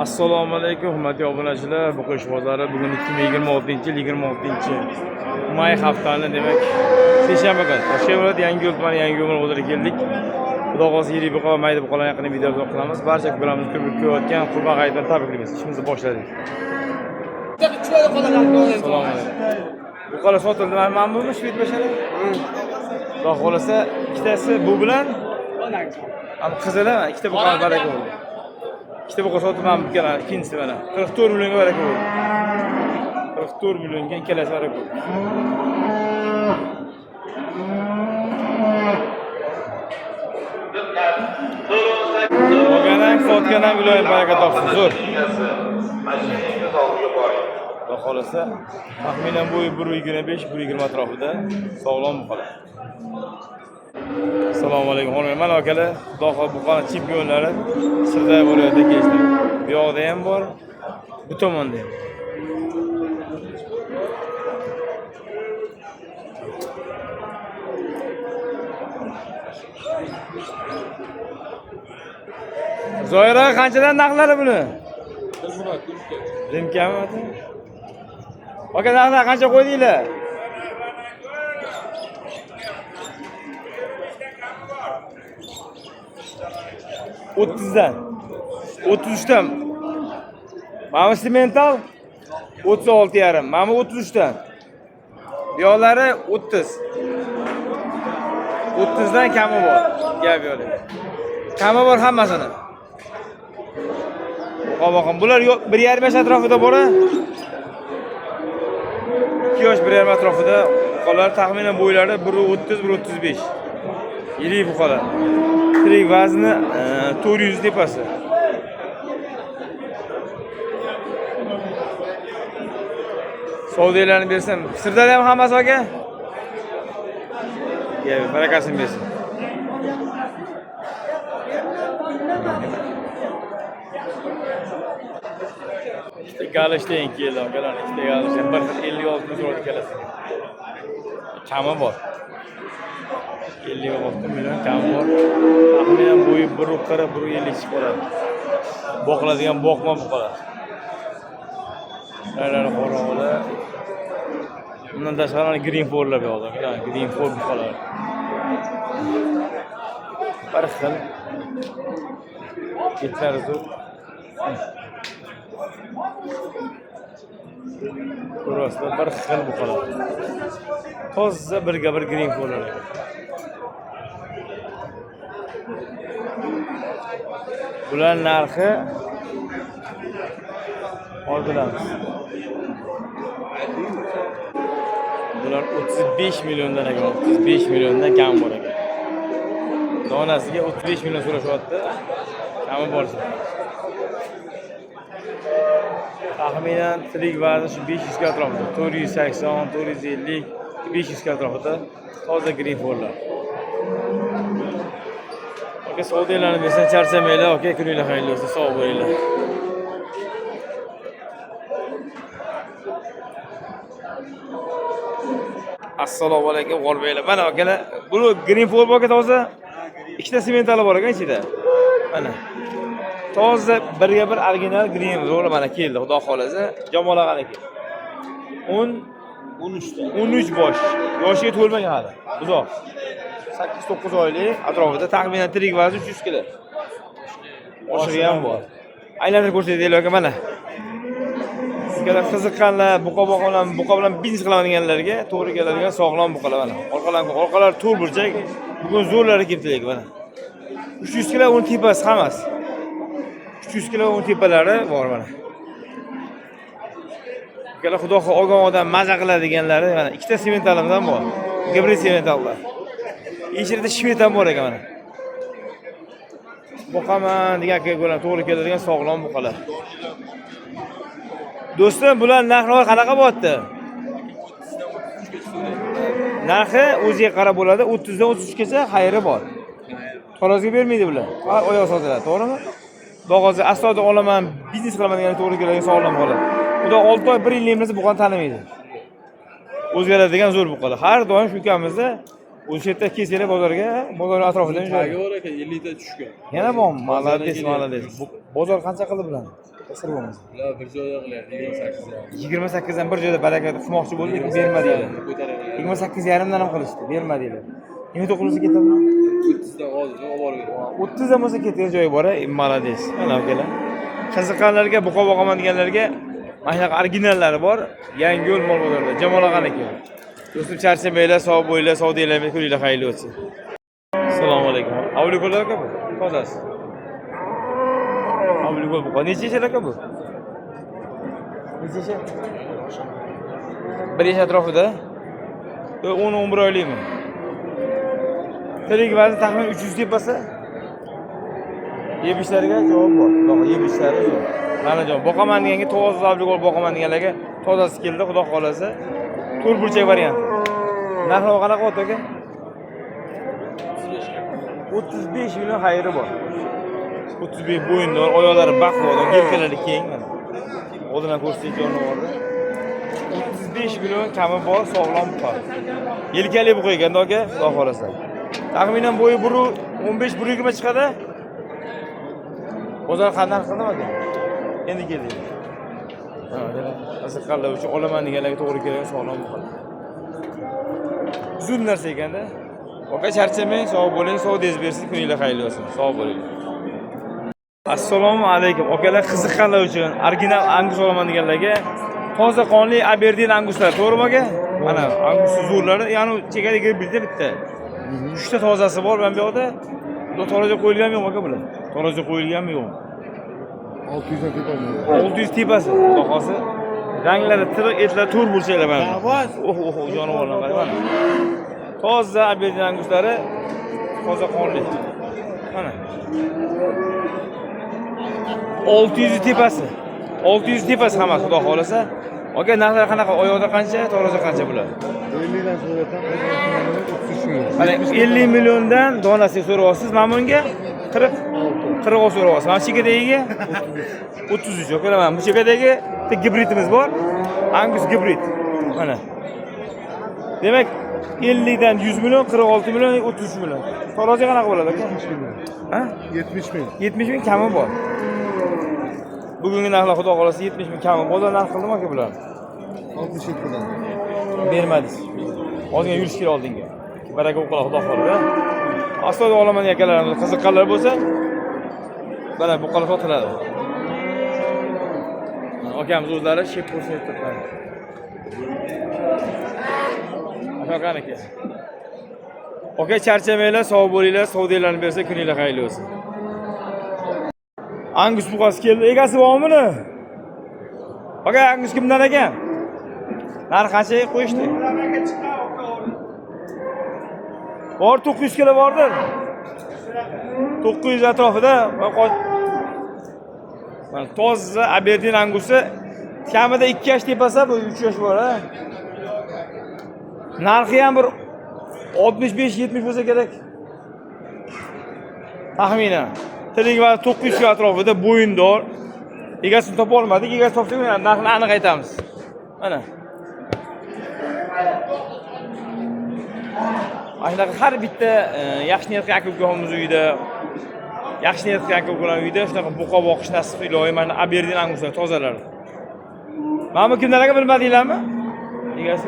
Assalomu alaykum, hurmatli obunachilar. Buqo'sh bozori bugun 2026-yil 26 may haftani, demak, seshanba kuni. Toshkent viloyati Yangiyo'l tumani Yangiyo'l bozoriga keldik. Xudo xohlasa, yirik buqa va mayda buqalarni yaqin video qilamiz. Barcha ko'ramiz, ko'rayotgan Qurbon hayiti bilan tabriklaymiz. Ishimizni boshladik. Assalomu alaykum. Buqalar sotildi. Mana bumi shved bashara? Xudo xohlasa, ikkitasi bu bilan ham qizili, ikkita buqa baraka bo'ldi. Ikkita buqa sotib, mana bu ikkala, ikkinchisi mana 44 millionga baraka bo'ldi. 44 millionga ikkalasi baraka bo'ldi. Olgan ham, sotgan ham iloyim baraka topsin. Zo'r. Xudo xohlasa, taxminan bo'yi 1,25, 1,20 atrofida sog'lom buqalar. Assalomu alaykum. Hurmatli mana akalar, Xudo xohlasa, buqani chempionlari Sirdaryo viloyatida kelishdi. Bu yoqda ham bor, bu tomonda ham. Zoir aka, qanchadan narxlari buni? Dimkami? Aka, narxlar qancha qo'ydinglar? 30dan. 33dan. Mana bu semental 36,5. Mana bu 33dan. Bu yoqlari 30. 30dan kami bor. Gap yo'q. Kami bor hammasini. Boqin, bular 1,5 yosh atrofida bor a? 2 yosh 1,5 atrofida buqalar, taxminan bo'ylari 1,30, 1,35. Yirik buqalar. Tirik vazni 400 tepasi. Savdolarni bersam, Sirdaryo ham hammasi aka? Ya, barakasini bersin. Ikkita Galishtayn keldi, akalar, ikkita Galishtayn bir xil 56 million so'radi ikkalasi. Kami bor. 56 million kami bor. Taxminan bo'yi 1,40, 1,50 chiqib qoladi. Boqiladigan boqma buqalar. Ranglar qorong'ular. Undan tashqari Green Fourlar bu yoqda, akalar, Green Four buqalar. Bir xil. Etlari zo'r. Ko'ryapsizlar, bir xil buqalar. Toza birga bir Green Fourlar ekan. Bular narxi hozir bilamiz. Bular 35 milliondan ekan, 35 milliondan kam bor ekan. Donasiga 35 million so'rashyapti. Kami bor. Taxminan tirik vazni shu 500 ga atrofida, 480, 450, 500 ga atrofida toza Green Fourlar. Aka, savdolarni bersan, charchamanglar, aka, kuninglar xayrli bo'lsin, sog' bo'linglar. Assalomu alaykum, g'orbeylar. Mana akalar, bu Green Four aka toza. Ikkita sementali bor ekan ichida. Mana. Toza birga bir original Green Four mana keldi, xudo xolasa. Jamol ag'aniki. 10 13 ta. 13 bosh. Yoshiga to'lmagan hali. Buzoq. 8-9 oylik atrofida, taxminan tirik vazni 300 kilo. Oshig'i ham bor. Aylantirib ko'rsataylik aka mana. Sizlar qiziqqanlar, buqa boqaman, buqa bilan biznes qilaman deganlarga to'g'ri keladigan sog'lom buqalar mana. Orqalar, orqalari to'rt burchak. Bugun zo'rlari kelibdi lekin mana. 300 kilo uni tepasi hammasi. 300 kilo uni tepalari bor mana. Ikkala xudo xohlasa olgan odam maza qiladiganlari mana ikkita sementalimizdan bor. Gibrid sementallar. Ichida shved ham bor ekan mana. Boqaman degan akaga ko'ra to'g'ri keladigan sog'lom buqalar. Do'stim, bular narxi qanaqa bo'lyapti? Narxi o'ziga qarab bo'ladi, 30 dan 33 gacha xayri bor. Tarazga bermaydi bular. Faqat oyoq sotiladi, to'g'rimi? Xudo xohlasa, astoydil olaman, biznes qilaman degan to'g'ri keladigan sog'lom buqalar. Xudo 6 oy, 1 yil emlasa buqani tanimaydi. O'zgaradigan zo'r buqalar. Har doim shu ukamizda O'sha yerda kelsanglar bozorga, bozor atrofida. Tagi bor ekan, 50 ta tushgan. Yana bormi? Bozordan Молодец, kelyapti. Молодец. Bozor qancha qildi bularni? Sir bo'lmasa. Bular bir joyda qilyapti, 28 yarim. 28 dan bir joyda baraka qilmoqchi bo'ldi, lekin bermadinglar. Ko'taraveradi. 28,5 dan ham qilishdi, bermadinglar. 29 bo'lsa ketadimi? 30 dan hozir olib borib beraman. 30 dan bo'lsa ketadigan joyi bor, молодец. Mana akalar. Qiziqqanlarga, buqa boqaman deganlarga mana shunaqa originallari bor. Yangiyo'l mol bozorida. Jamol og'aniki. Do'stim, charchamanglar, sog' bo'linglar, savdoinglar, kuninglar xayrli o'tsin. Assalomu alaykum. Avliko'llar aka bu. Tozasi. Avliko'l buqa. Necha yashar aka bu? Necha yashar? 1 yash atrofida. 10-11 oylikmi? Tirik vazn taxminan 300 tepasi. Yeb ichishlariga javob bor. Xudo yeb ichishlari zo'r. Manajon, boqaman deganga toza avliko'l boqaman deganlarga tozasi keldi, xudo xolasa. To'rt burchak variant. Narxi qanaqa ot aka? 35 million xayri bor. 35 bo'yindor, oyoqlari baquvvat, yelkalari keng mana. Oldindan ko'rsangiz jonivorni. 35 million kami bor, sog'lom buqa. Yelkali buqa ekanda aka, xudo xolasa. Taxminan bo'yi 1.15 1.20 chiqadi. Bozor qanday qildimi aka? Endi keldik. Ha, qiziqqanlar uchun olaman deganlarga to'g'ri kelgan sog'lom buqa. Uzun narsa ekanda. Aka, charchamang, sog' bo'ling, savdongiz bersin, kuninglar xayrli bo'lsin. Sog' bo'ling. Assalomu alaykum. Akalar, qiziqqanlar uchun original angus olaman deganlarga toza qonli Aberdeen anguslar, to'g'rimi aka? Mana angus zo'rlari, ya'ni chekada kirib bitta bitta. Uchta tozasi bor mana bu yoqda. Bu tarozi qo'yilganmi yo'qmi aka bular? Tarozi qo'yilganmi yo'qmi? 600 dan tepasi. 600 tepasi, xudo xohlasa. Ranglari tiriq, etlari to'rt burchaklar mana. Oh, oh, oh, jonivorlar qarang mana. Toza Aberdeen anguslari, toza qonli. Mana. 600 tepasi. 600 tepasi hammasi, xudo xohlasa. Aka, narxlari qanaqa? Oyoqda qancha, tarozi qancha bular? 50 dan so'rayapman, 33 million. Mana 50 milliondan donasiga so'rayapsiz, mana bunga 40 40 so'rayapsiz. Mana chekadagiga 33 aka, mana bu chekadagi bitta gibridimiz bor. Angus gibrid. Mana. Demak, 50 dan 100 million, 46 million, 33 million. Tarozi qanaqa bo'ladi aka? 70 million. Ha? 70 ming. 70 ming kami bor. Bugungi narxlar xudo xohlasa 70 ming kami. Bozor narx qildimi aka bular? 67 dan. Bermadingiz. Ozgina yurish kerak oldinga. Baraka bo'lib qoladi xudo xohlasa. Astoydil olaman akalarimiz qiziqqanlar bo'lsa, mana buqalar sotiladi. Mana akamiz o'zlari shep ko'rsatib turibdi. Aka qaniki? Aka, charchamanglar, sog' bo'linglar, savdolarni bersa kuninglar xayrli bo'lsin. Angus buqasi keldi. Egasi bormi buni? Aka, Angus kimdan ekan? Narxi qanchaga qo'yishdi? Bor, 900 kilo bordir. 900 atrofida. Mana toza Aberdeen angusi kamida 2 yosh tepasi, bu 3 yosh bor, ha. Narxi ham bir 65-70 bo'lsa kerak. Taxminan. Tirik va 900 kilo atrofida bo'yindor. Egasini topa olmadik, egasini topsak narxini aniq aytamiz. Mana. Mana shunaqa har bitta yaxshi niyat qilgan aka-ukalarimiz uyida, yaxshi niyat qilgan aka-ukalar uyida shunaqa buqa boqish nasib iloyim, mana Aberdeen anguslar tozalar. Mana bu kimdan aka, bilmadinglarmi? Egasi?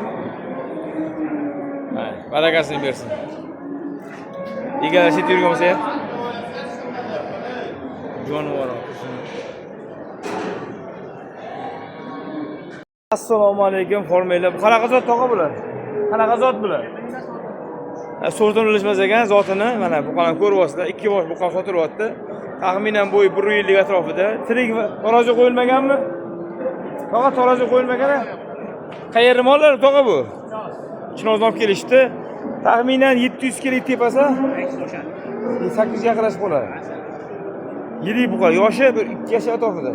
Ha, barakasini bersin. Egalari chetda yurgan bo'lsa ham. Jonivor. Assalomu alaykum, hormanglar. Bu qanaqa zot tog'a bular? Qanaqa zot bular? Sortini bilishmas ekan zotini. Mana buqani ko'ryapsizlar, ikki bosh buqa sotilyapti. Taxminan bo'yi 1 yillik atrofida. Tirik va tarozi qo'yilmaganmi? Tog'a, tarozi qo'yilmagan. Qayerni mollari tog'a bu? Chinozdan olib kelishdi. Taxminan 700 kilo tepasi. 800 yaqinlashib qoladi. Yirik buqa, yoshi bir 2 yosh atrofida.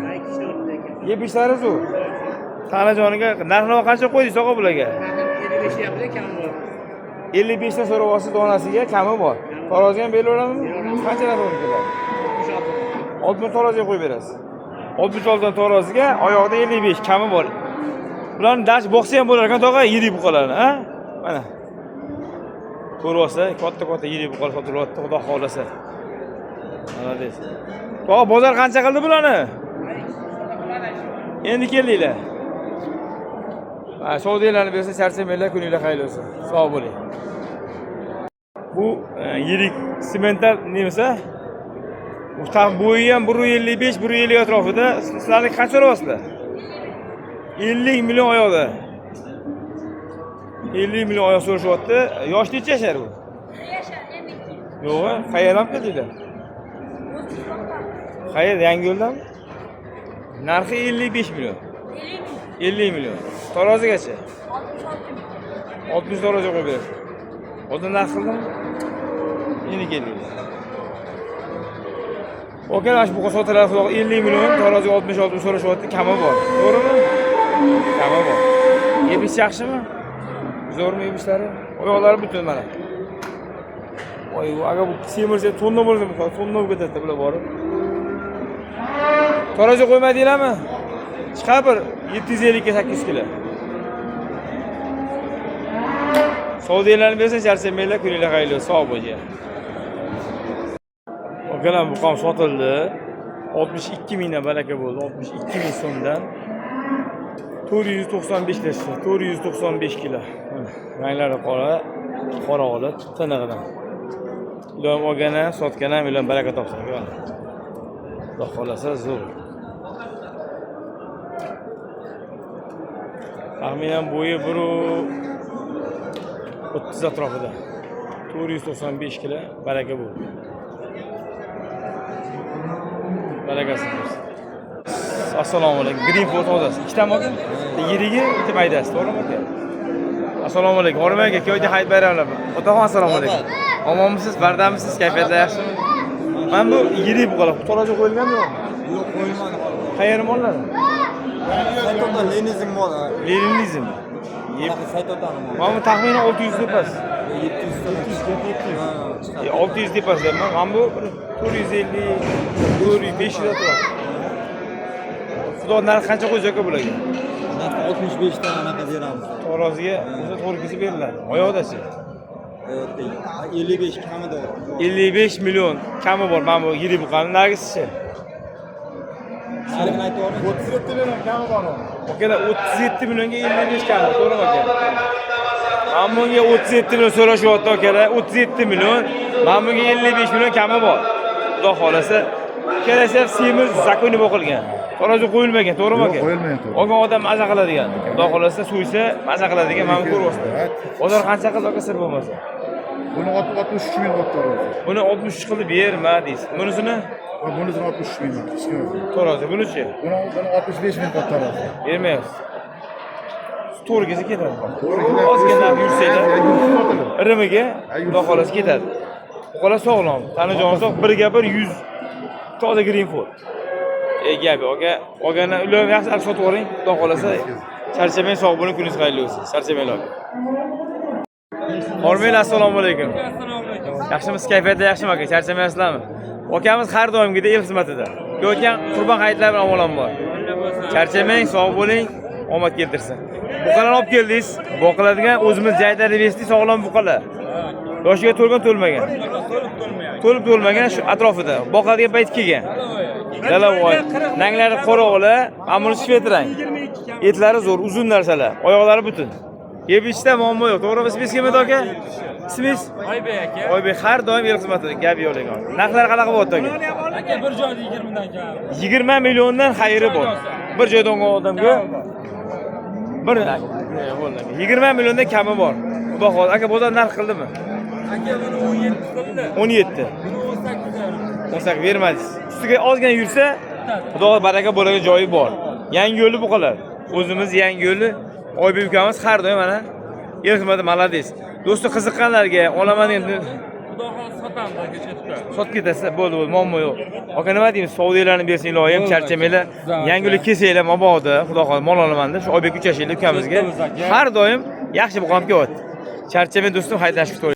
Yeb ichishlari zo'r. Tanajoniga narxini qancha qo'ydingiz tog'a bularga? 55 yapti, kami bor. 55 dan so'rayapsiz donasiga, kami bor. Tarozi ham beraveradimi? Qanchadan to'g'ri keladi? 66. 60 taroziga qo'yib berasiz. 66 dan taroziga, oyoqda 55 kami bor. Bularni dash boqsa ham bo'lar ekan tog'a, yirik buqalarni, ha? Mana. Ko'ryapsiz, katta-katta yirik buqalar sotilyapti, xudo xohlasa. Молодец. Tog'a, bozor qancha qildi bularni? Endi keldinglar. Ha, savdolarni bersa charchamanglar, kuninglar xayrli bo'lsin. Sog' bo'ling. Bu yirik semental nemisa. Bu tam bo'yi ham 1.55, 1.50 atrofida. Sizlarniki qancha so'rayapsizlar? 50 million oyoqda. 50 million oyoq so'rashyapti. Yosh necha yashar bu? Yo'q, qayerdan keldinglar? Qayerda? Yangiyo'ldanmi? Narxi 55 million. 50 million. Tarozigacha? 60 taroziga qo'yib berasiz. Oldin narx qildimi? Endi keldinglar. Aka, mana shu buqa sotiladi, xudo 50 million, taroziga 66 so'rashyapti, kami bor. To'g'rimi? Kami bor. Yeb ich yaxshimi? Zo'rmi yebishlari? Oyoqlari butun mana. Voy, agar bu semirsa tonna bo'lsa, tonna bo'lib ketadi bular borib. Tarozi qo'ymadinglarmi? Chiqar bir 750 ga 800 kilo. Savdolarni bersa charchamanglar, kuninglar xayrli bo'lsin. Sog' bo'ling. Akalar, bu ham sotildi. 62 mingdan baraka bo'ldi. 62 ming so'mdan. 495 kilo, 495 kilo. Mana, ranglari qora, qora ola, tinig'idan. Iloyim olgan ham, sotgan ham iloyim baraka topsin. Mana. Xudo xohlasa zo'r. Taxminan bo'yi 1.30 atrofida. 495 kilo baraka bo'ldi. Barakasini bersin. Assalomu alaykum. Greenford hozasi. Ikkitami aka? Bitta yirigi, bitta maydasi, to'g'rimi aka? Assalomu alaykum. Hormang aka, kuyovga hayit bayramlar. Otaxon, assalomu alaykum. Omonmisiz, bardammisiz, kayfiyatlar yaxshimi? Mana bu yirik buqalar tarozi qo'yilganmi yo'qmi? Yo'q, qo'yilmadi. Qayerni mollari? Saytota Leninizm moli. Leninizm. Anaqa Saytotani moli. Mana bu taxminan 600 tepasi. 700 700. Ha, chiqadi. 600 tepasi deyapman. Mana bu bir 450, 400, 500 atrofi. Xudo narx qancha qo'ysa aka bularga? Narxi 65 dan anaqa beramiz. Taroziga o'zi to'g'ri kelsa beriladi. Oyoqdachi? Yo'q, 55 kamida. 55 million kami bor mana bu yirik buqani nargisichi. Narxini aytib yuboring. 37 million kami bor. Akalar 37 millionga 55 kami, to'g'rimi aka? Mana bunga 37 million so'rashyapti akalar, 37 million. Mana bunga 55 million kami bor. Xudo xohlasa, ikkalasi ham semiz zakoni boqilgan. Tarozi qo'yilmagan, to'g'rimi aka? Yo'q, qo'yilmagan, to'g'ri. Olgan odam maza qiladigan. Xudo xohlasa so'ysa maza qiladigan, mana bu ko'ryapsizlar. Bozor qancha qildi aka, sir bo'lmasa? Buni 63 ming qolib tarozi. Buni 63 qilib berma deysiz. Bunisini Bunisini 63 ming kichkina. tarozi, bunichi Buni 65 ming qolib tarozi. bermayapsiz. To'g'ri kelsa ketadi. To'g'ri Ozgina narx yursanglar. Yursa sotiladi. Irimiga Ha, xudo xohlasa ketadi. Buqalar sog'lom, tani joni sog', birga bir 100 toza Greenford. Ey gap yo'q, aka, olgandan ular yaxshi narx sotib yuboring, xudo xohlasa. Charchamang, sog' bo'ling, kuningiz xayrli bo'lsin. Charchamanglar aka. Hormanglar, assalomu alaykum. Yaxshimisiz, kayfiyatlar yaxshimi aka? Charchamayapsizlarmi? Akamiz har doimgidek el xizmatida. Ko'rgan Qurbon hayitlar bilan omon bor. Charchamang, sog' bo'ling, omad keltirsin. Buqalarni olib keldingiz. Boqiladigan o'zimiz jaydar deb eshitdik, sog'lom buqalar. Yoshiga to'lgan, to'lmagan. To'lib to'lmagan shu atrofida. Boqadigan payt kelgan. Dalavoy. Ranglari qora ola, amri shvet rang. Etlari zo'r, uzun narsalar. Oyoqlari butun. Yeb ichishda muammo yo'q. To'g'rimi? Ismingiz kim edi aka? Ismingiz? Oybek aka. Oybek har doim el xizmatida. Gap yo'q lekin. Narxlar qanaqa bo'lyapti aka? Aka bir joyda 20 dan kam. 20 milliondan xayri bor. Bir joyda olgan odamga bir bo'ldi. 20 milliondan kami bor. Xudo xohlasa. Aka, bozor narx qildimi? Aka buni 17 qildi. 17. Buni 18 beramiz. 18 bermadingiz. Ustiga ozgina yursa, Xudo baraka bo'ladigan joyi bor. Yangi yo'li buqalar. O'zimiz yangi yo'li Oybek ukamiz har doim mana el xizmati молодец. Do'sti qiziqqanlarga olaman degan Xudo xohlasa sotamiz aka chetda. sotib ketasizlar, bo'ldi, bo'ldi, muammo yo'q. Aka, nima deymiz? Savdolarni bersin iloyim, charchamanglar. Yangi yo'lga kelsanglar mabodo, Xudo xohlasa mol olaman deb shu Oybek uchrashaylik ukamizga. Har doim yaxshi buqam kelyapti. Charchamang do'stim, haytlashib.